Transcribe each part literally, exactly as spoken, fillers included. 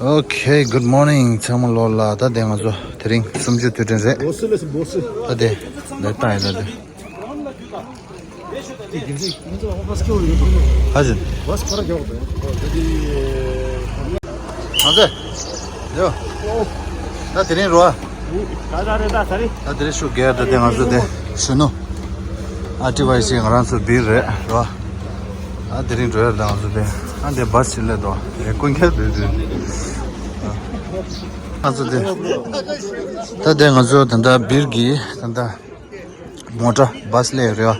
Okay, good morning. ཚང་མ་ལོ་ལ་ད་དེ་ང་ཚོ་དེ་རིང་གསུམ་བཅུ་དུས་དྲན་རེད། ད་དེ་ལས་བཏང་ཡིན་ད་དེ། ཧ་ཅང་། ང་ཚོ་ཡོ། ད་དེ་རིང་རོ། ད་དེ་རིང་ཤུ་གེ་ད་དེ་ང་ཚོ་དེ་ཤུ་ནུ། ཨ་ཏི་བའི་ཤི་ང་རང་ཚོ་བིར་རེད་རོ། ཨ་དེ་རིང་འགྲོ་ཡར་དང་ཚོ་དེ། ཨ་དེ་བ་སི་ལས་དོ། དེ་ཀུན་ཁྱེར་དུ་དུ། ང་ཚོ་དེ། ད་དེ་ང་ཚོ་ད་ལྟ་བིར་གི་ད་ལྟ་མོ་ཊ་བ་སི་ལས་རེད་བ།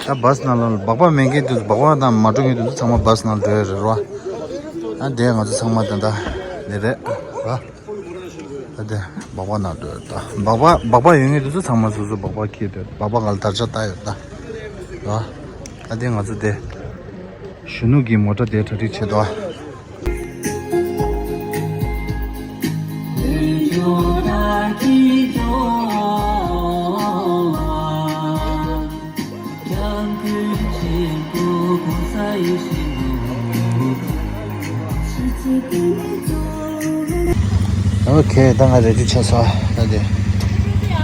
ད་བ་སི་ནང་ལ་སྦག་སྦག་མེད་མཁན་དུ་སྦག་སྦག་དང་མ་འགྲོ་མཁན་དུ་ཚང་མ་བ་སི་ནང་འགྲོ་ཡ་རེད་རོ། ཨ་དེ་ང་ཚོ་ཚང་མ་ད་ལྟ་དེ་རེད་རོ། ད་དེ་སྦག་སྦག་ནང་འགྲོ་ཡ་ད་སྦག་སྦག་སྦག་སྦག་ཡོད་མཁན་དུ་ཚང་མ་སོ་སོ་སྦག་སྦག་འཁྱེར་དུ་སྦག་སྦག་ག་ལ་དར་ཆ་ལྟ་ཡོད་ད་རོ། ཨ་དེ་ང་ཚོ་དེ། གཞོན་ནུ་གི་མོ་ཊ་དེ་གྲ་སྒྲིག་བྱེད་དོ། ཨོ་ཁེ། ད་ང་རེ་ཌི་ཆགས་སོང་། ད་དེ་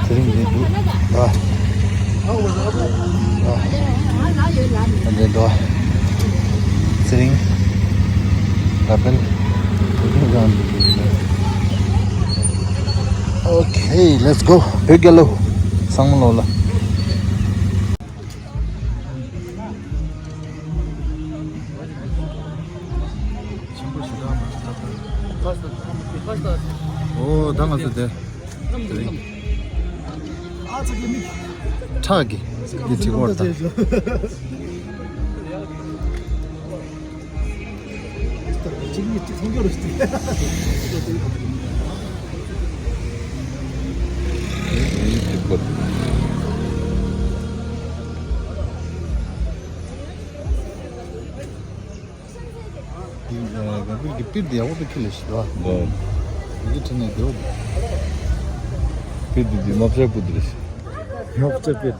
དེ་རིང་འདི་འདུག་ཨ། ཨ། ད་དེ་འདུག་ཚེ་རིང་། ར་པེལ། Okay, let's go. བོད་རྒྱལ་ལོ། ཚང་མ་ལོ་ལ། ཆེན་པོ་ཞེ་དྲག་མ་རེད་ད། ཨོ་ད་ང་ཚོ་དེ། ཁྲག་གི་འདི་གྲི་གོར་ད། འདི་ཨ་ག་པིར་གི་པིར་འདི་ཡག་པོ་དེ་ཁྱི་ལས་ཤི་ར། འདི་ཁྲི་ནས་དེའོ། པིར་འདི་འདི་མ་བྱས་པུ་འདི་རེད། མ་བྱས་པིར།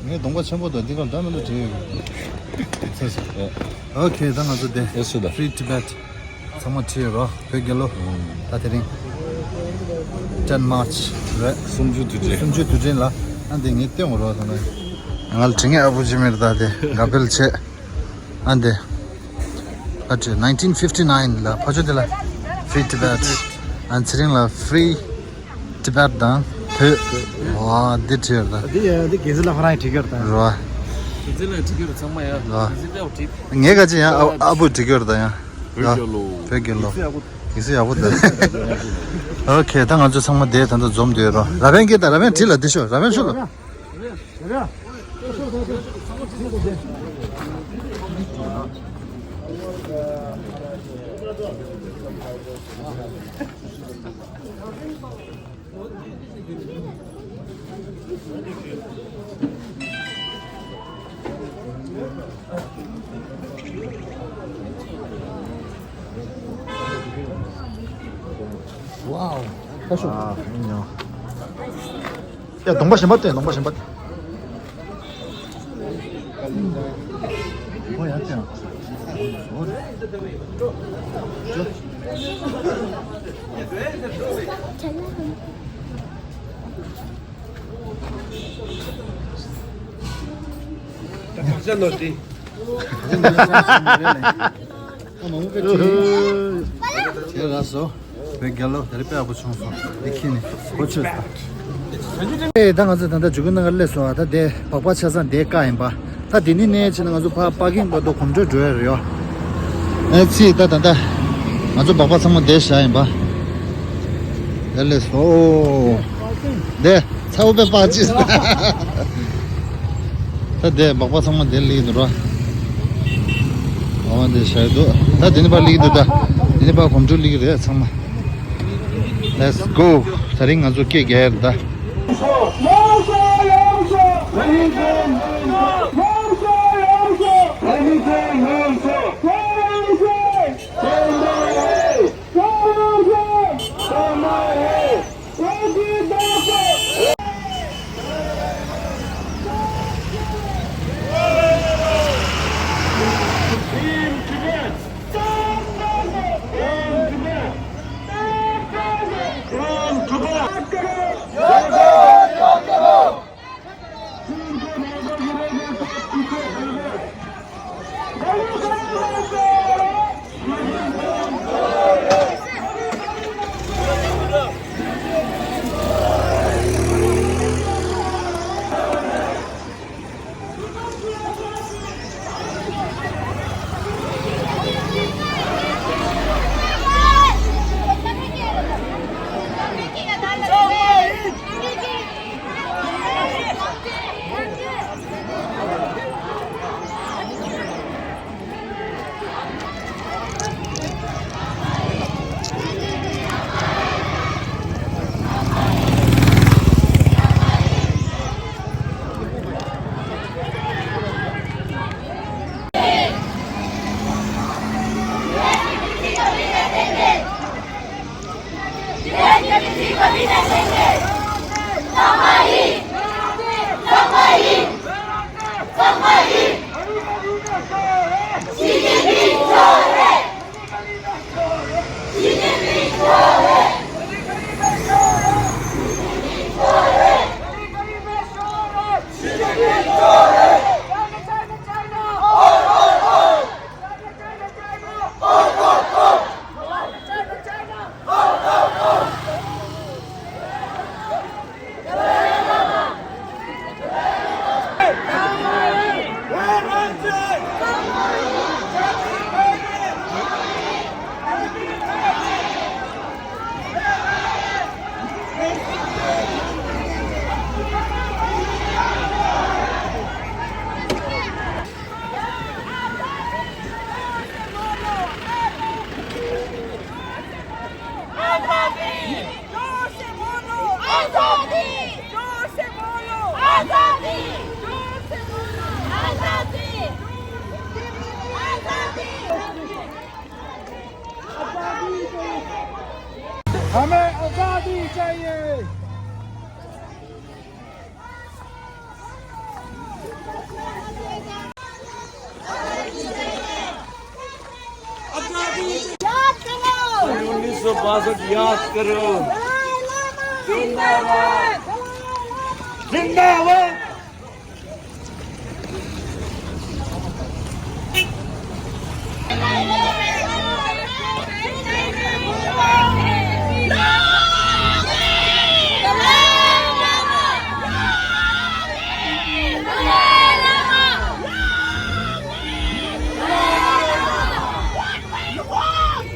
ངས་གདོང་པ་ཆེན་པོ་དང་འདི་གར་འདྲ་མི་འདྲ་བྲིས་ཡོད། ཨོ་ཁེ། ད་ང་ཚོ་དེ་ཨེ་སུ་ད། Free Tibet ཚང་མ་ཁྲིད་རོགས། བོད་རྒྱལ་ལོ། ད་དེ་རིང་ten March རེད། གསུམ་བཅུ་དུས་དྲན། གསུམ་བཅུ་དུས་དྲན་ལ། ཨ་འདི་ངས་སྟོན་དགོས་རོགས་དང་། ང་ལ་དྲི་ངན་ཨ་བུ་ཇི་མེར་ད་དེ་ག་པེལ་ཆེ། ཨ་འདི་ཨ་ཅེ་nineteen fifty nine ལ་ཕ་ཆོ་དེ་ལ་Free Tibet ཨ་ཚེ་རིང་ལ་Free Tibet དང་བོད། ཝ་འདི་ཁྲིད་ཡོད་ད། འདི་ཡ་འདི་གེ་ཟི་ལ་ཧ་རང་ཁྲིད་ཡོད་ད། རོ། གེ་ཟི་ལ་ཁྲིད་ཡོད་ཚང་མ་ཡ། རོ། གེ་ཟི་ལ་ཁྲིད། ངས་ག་ཅི་ཡང་ཨ་ཨ་བུ་ཁྲིད་ཡོད་ད་ཡང་། བོད་རྒྱལ་ལོ། བོད་རྒྱལ་ལོ། ཡིག་གཟུགས་ཡག་པོ་འདུག་ཨོ་ཁེ། ད་ང་ཚོ་ཚང་མ་དེ་ད་ལྟ་འཛོམས་བསྡད་ཡོད་རོ། ར་བན་སྐད་དང་ར་བན་བྲིས་ལ་འདི་ཤོ་ར་བན་ཤོ་ལོ། ཝའོ། ཁ་ཤོ། ཨ་ཉོ། ཡ་གདོང་པ་གཞན་པ་སྟོན། གདོང་པ་གཞན་པ། ཨོ་ཡ་སྟོན། ད་བག་ཆགས་ནོར་ཏེ། ཁྱེད་རང་སོ། བོད་རྒྱལ་ལོ། དེ་རིང་དཔེ་ཡག་པོ་བྱུང་སོང་། འདི་ཁྱེར་ནས་གོ་ཆོད་སོང་། ཨེ་ད་ང་ཚོ་ད་ལྟ་འཇུ་གུ་ནང་ལ་སླེབས་སོང་། ད་དེ་སྦག་སྦག་ཆ་ཚང་དེ་བཀག་ཡིན་པ། ད་དེ་ནས་ནས་ཕྱིན་ན་ང་ཚོ་ཕར་པར་ཀིང་བར་དུ་གོམ་བགྲོད་འགྲོ་ཡ་རེད་ཡོ། ཨེ་ཙི་ད་ད་ད། ང་ཚོ་སྦག་སྦག་ཚང་མ་དེ་བཞག་ཡིན་པ། དེ་ལས་སོ། དེ་ཚ་བོ་པའི་པར་ཅི། ད་དེ་སྦག་སྦག་ཚང་མ་དེ་ལིག་འདུག་ར། ཨོ་དེ་བཞག་འདུག་ད་དེ་ནི་པར་ལིག་འདུག་ད་དེ་ནི་པར་གོམ་བགྲོད་ལིག་རེད་ཚང་མ། Let's go. དེ་རིང་ང་ཚོ་སྐད་རྒྱག་ཡ་རེད་ད། आजादी! जोर से बोलो! आजादी! जोर से बोलो! आजादी! जोर से बोलो! आजादी! आजादी! हमें आजादी चाहिए। याद करो। उन्नीस सौ बासठ याद करो। जिंदाबाद। जिंदाबाद।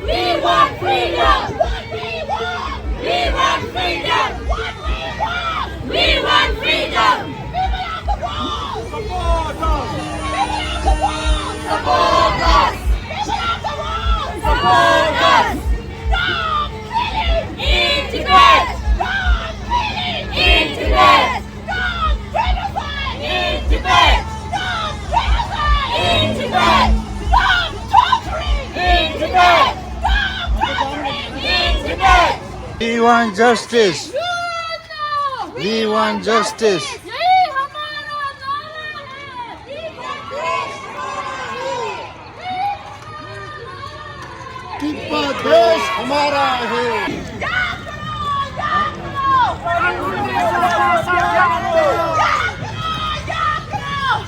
We want freedom! What we want! We want freedom! What we want! We want freedom! People of the world! Support us! People of the world! Support us! People of the world! Support us! Stop killing! In Tibet! Stop killing! In Tibet! Stop genocide! In Tibet! Stop genocide! In Tibet! Stop torturing! In Tibet! Stop torturing! In Tibet! We want justice. We want justice. यही हमारा नारा है। तिब्बत देश हमारा है।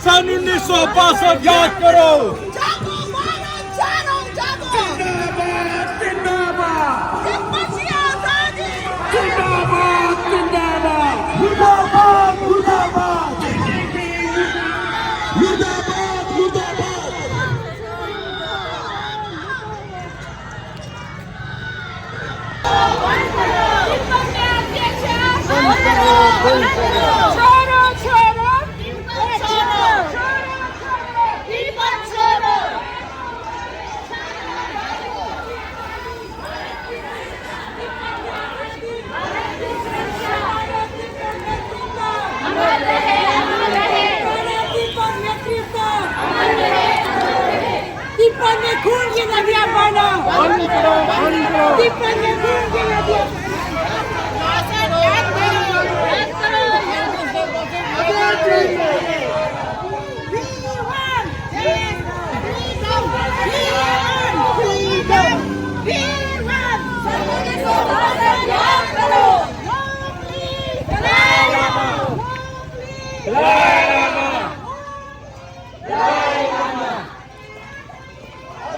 सन उन्नीस सौ बासठ याद करो। जिंदाबाद, जिंदाबाद। जिंदाबाद, जिंदाबाद। मुर्दाबाद, मुर्दाबाद। मुर्दाबाद, मुर्दाबाद। छोड़ो, छोड़ो, छोड़ो, छोड़ो। तिब्बत में खून की नदियां बहाना। तिब्बत में खून की नदियां।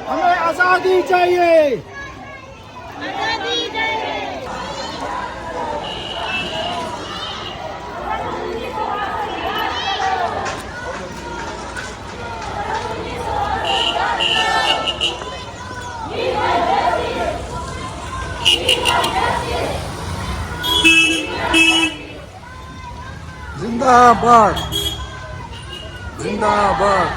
हमें आजादी चाहिए। जिंदाबाद, जिंदाबाद।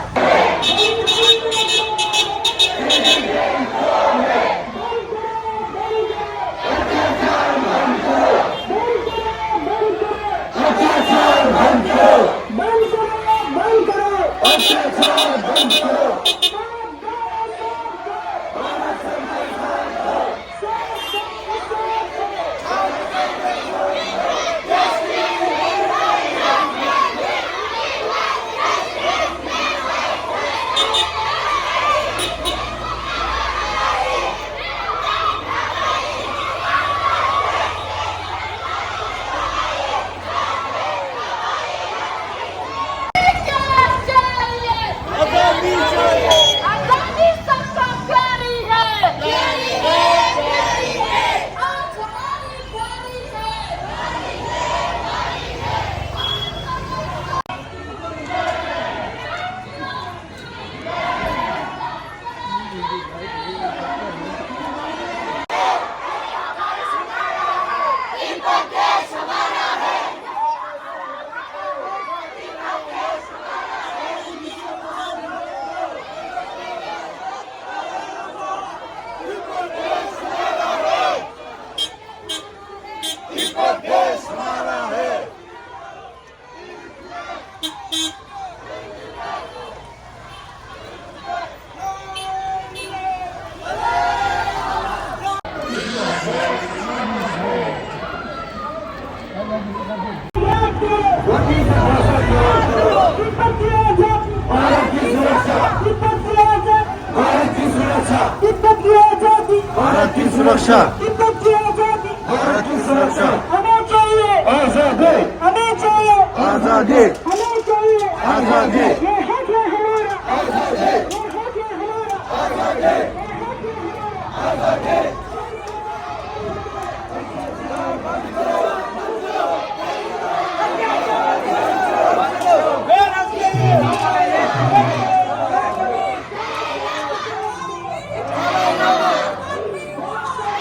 सुरक्षा। तिब्बत की आजादी। भारत की सुरक्षा। हमें चाहिए। आजादी। हमें चाहिए। आजादी। हमें चाहिए। आजादी। ये हक है हमारा। आजादी। ये हक है हमारा। आजादी। ये हक है हमारा। आजादी।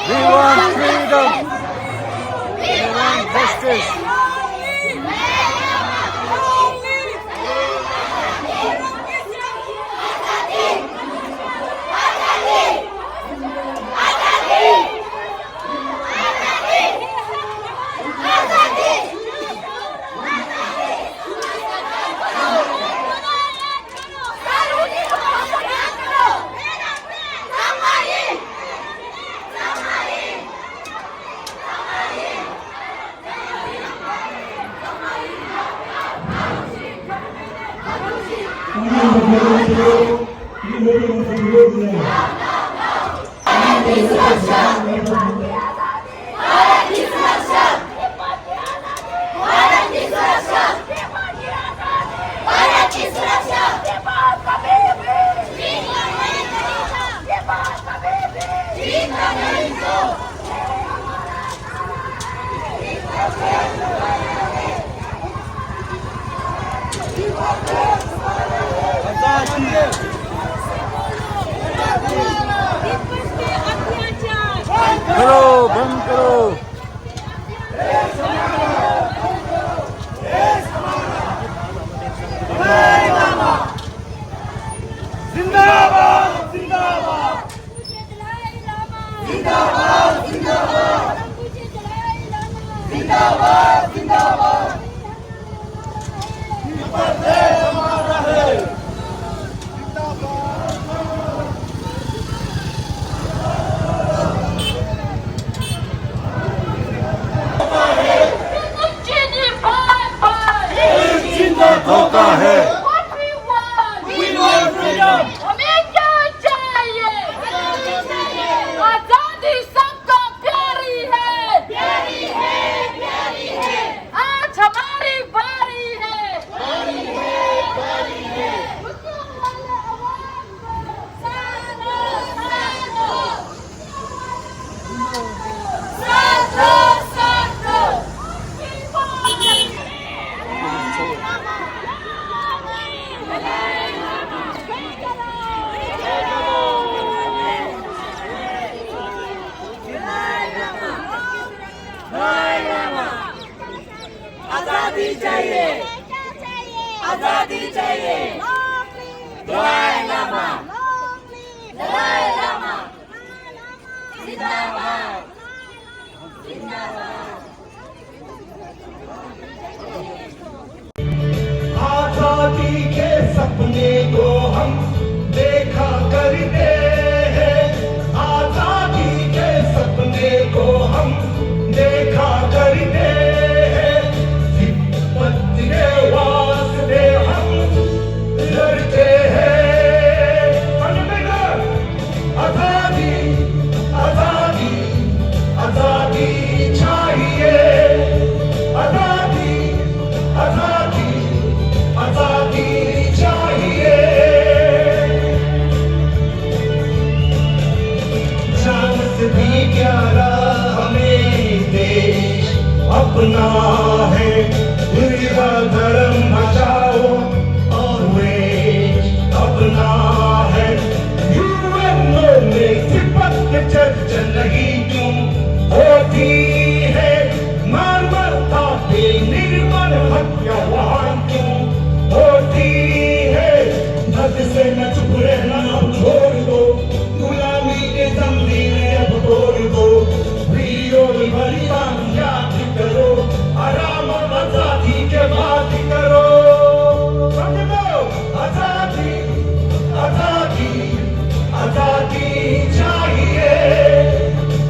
We want freedom. We want justice. करो, बंद करो। जिंदाबाद, जिंदाबाद। जिंदाबाद, जिंदाबाद। जिंदाबाद, जिंदाबाद। तिब्बत देश हमारा है। जिंदा धोखा है। What we want? We want freedom. हमें क्या चाहिए? आजादी सबको प्यारी है। प्यारी है, प्यारी है। आज हमारी बारी है। बारी है, बारी है। आजादी चाहिए। आजादी चाहिए। दलाई लामा। दलाई लामा। जिंदाबाद। जिंदाबाद। आजादी के सपने को हम देखा करते हैं। आजादी के सपने को हम देखा करते हैं। तिब्बत के वास्ते हम लड़ते हैं। आजादी, आजादी, आजादी चाहिए। आजादी, आजादी, आजादी चाहिए। जान से भी प्यारा हमें देश अपना है। दुर्गा धर्म बचाओ और द्वेष अपना है। यूएनओ में तिब्बत पे चर्चा नहीं क्यों होती है? मानवता पे निर्मम हत्या वहां क्यों होती है? जब से मैं चुप रहना अब छोड़ दो, गुलामी के जंजीरें अब तोड़ दो, वीरों की बलिदान याद करो, आराम और आजादी की बात करो। समझ लो, आजादी, आजादी, आजादी चाहिए,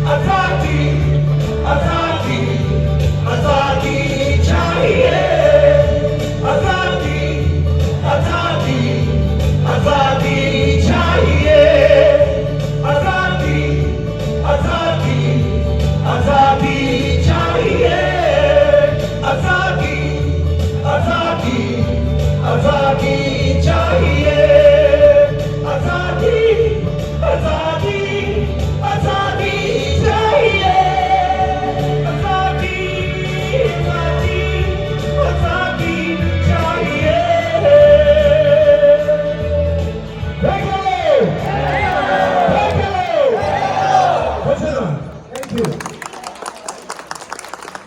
आजादी, आजादी।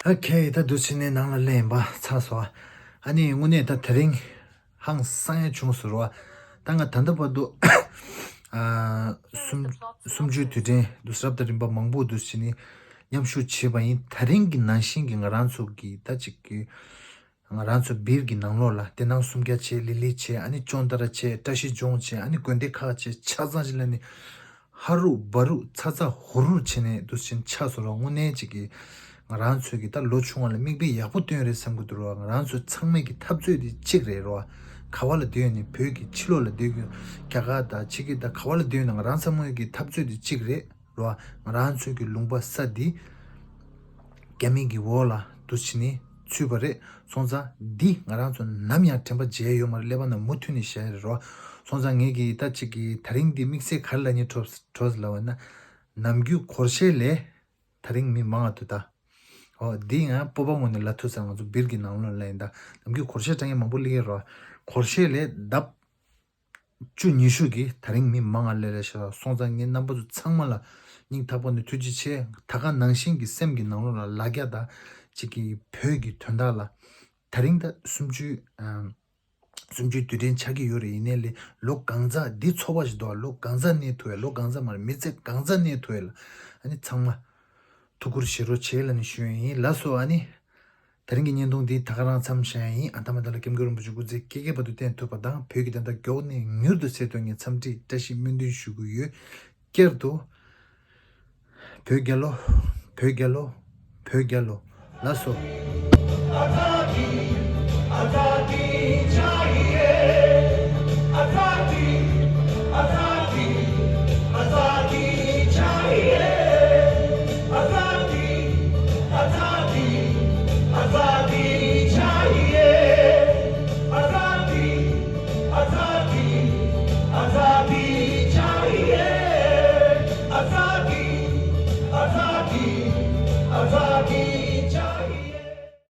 ཨོ་ཁེ། ད་འདུག་སེ་ནས་ནང་ལ་སླེབས་པ་ཚར་སོང་། ཨ་ནི་དངོས་གནས་ད་དེ་རིང་ཧང་སང་ཡ་བྱུང་སོང་རོ། ད་ང་ད་ལྟ་བར་དུ་ཨ་གསུམ་གསུམ་བཅུའི་དུས་དྲན་འདུག་སེ་རབ་དང་རིམ་པ་མང་པོ་འདུག་སེ་ནི་མཉམ་ཞུགས་བྱས་པ་ཡིན། དེ་རིང་གི་ནང་བཞིན་གྱི་ང་རང་ཚོ་གི་ད་ཅིག་གི་ང་རང་ཚོ་སྦིར་གྱི་ནང་ལོགས་ལ་དེ་ནང་སུམ་རྒྱ་བྱས། ལི་ལི་བྱས། ཨ་ནི་ཅོང་ཏ་ར་བྱས། བཀྲ་ཤིས་ལྗོངས་བྱས། ཨ་ནི་དགོན་སྡེ་ཁག་བྱས། ཆ་ཚང་ཞིག་ལ་ནི་ཧ་རུ་བ་རུ་ཚ་ཚ་ཧུ་རུ་བྱས་ནས་འདུག་སེ་ཆགས་སོང་རོ། དངོས་གནས་ཅིག་གི་ང་རང་ཚོས་ཀྱི་ད་ལོ་ཆུང་བ་ལ་མིག་དཔེ་ཡག་པོ་སྟོན་རེད་བསམ་གྱི་འདུག་རོ། ང་རང་ཚོ་ཚང་མས་ཀྱི་འཐབ་རྩོད་དེ་གཅིག་རེད་རོ། ག་བ་ལ་སྡོད་ནས་བོད་ཀྱི་ཕྱི་ལོགས་ལ་སྡོད་ཀྱི་རྒྱ་གར་དང་ཕྱི་རྒྱལ་དང་ག་བ་ལ་སྡོད་ན་ང་རང་ཚང་མས་ཀྱི་འཐབ་རྩོད་དེ་གཅིག་རེད་རོ། ང་རང་ཚོའི་གི་ལུང་པ་ས་འདི་རྒྱ་མི་གི་འོག་ལ་འདུག་སེ་ནི་ཚུད་པ་རེད། སོང་ཙང་འདི་ང་རང་ཚོ་ནམ་ཡང་དྲན་པ་བརྗེད་ཡོད་མ་རེད། ཀླད་པ་ནང་མུ་མཐུད་ནས་བཞག་ཡ་རེད་རོ། སོང་ཙང་ངས་ཀྱི་ད་ཅིག་གི་དེ་རིང་འདི་དམིགས་བསལ་ག་རེ་ལབ་སྙིང་བྲོ་བྲོ་ལབ་པ་ན། ནམ་རྒྱུན་སྒོར་གཞས་ལས་དེ་རིང་མི་མང་ང་འདུག་ད། ཨོ་འདི་ང་སྤོབས་པ་ངོས་ནས་ལབ་ཐུབ་ས། ང་ཚོ་སྦིར་གྱི་ནང་ལོགས་ལ་ཡིན་ད། ནམ་རྒྱུན་སྒོར་གཞས་དྲན་མཁན་མང་པོ་སླེབས་ཀྱི་རོ། སྒོར་གཞས་ལས་ལྡབ་བཅུ་ཉི་ཤུ་གི་དེ་རིང་མི་མང་ང་སླེབས་སླེབས་ཤག་སོང་ཙང་ངས་རྣམ་པ་ཚོ་ཚང་མ་ལ་སྙིང་ཐག་པ་ནས་ཐུགས་རྗེ་ཆེ། ད་ག་ནང་བཞིན་གྱི་སེམས་ཀྱི་ནང་ལོགས་ལ་ལ་རྒྱ་དང་ཅིག་གི་བོད་ཀྱི་དོན་དག་ལ་དེ་རིང་ད་གསུམ་བཅུའི་ཨམ་གསུམ་བཅུའི་དུས་དྲན་ཆགས་ཀྱི་ཡོད་རེད། ཡིན་ནའི་ལས་ལོ་གང་ཙམ་འདི་ཚོགས་པ་ཞིག་འདུག་ལོ་གང་ཙམ་གནས་ཐུབ་ཡ། ལོ་གང་ཙམ་མ་རེད། མི་ཚེ་གང་ཙམ་གནས་ཐུབ་ཡ་ལ་ཨ་ནི་ཚང་མ་ཐུགས་ཁུར་བཞེས་རོགས་བྱེད་ལབ་ནས་ཞུ་ཡ་ཡིན། ལགས་སོ། ཨ་ནི་དེ་རིང་གི་བརྙན་ཐུང་འདི་ད་ག་རང་མཚམས་བཞག་ཡ་ཡིན། ཨ་ཐ་མ་ད་ལ་སྐྱབས་མགོན་རིན་པོ་ཆེ་སྐུ་ཚེ་བསྐལ་བརྒྱའི་བར་དུ་བརྟན་ཐུབ་པ་དང་། བོད་ཀྱི་བདེན་མཐའ་མགྱོགས་ནས་མྱུར་དུ་གསལ་ཐུབ་ངས་འཚམས་འདྲི་བཀྲ་ཤིས་སྨོན་འདུན་ཞུ་གི་ཡོད། བསྐྱར་དུ་བོད་རྒྱལ་ལོ། བོད་རྒྱལ་ལོ། བོད་རྒྱལ་ལོ། ལགས་སོ།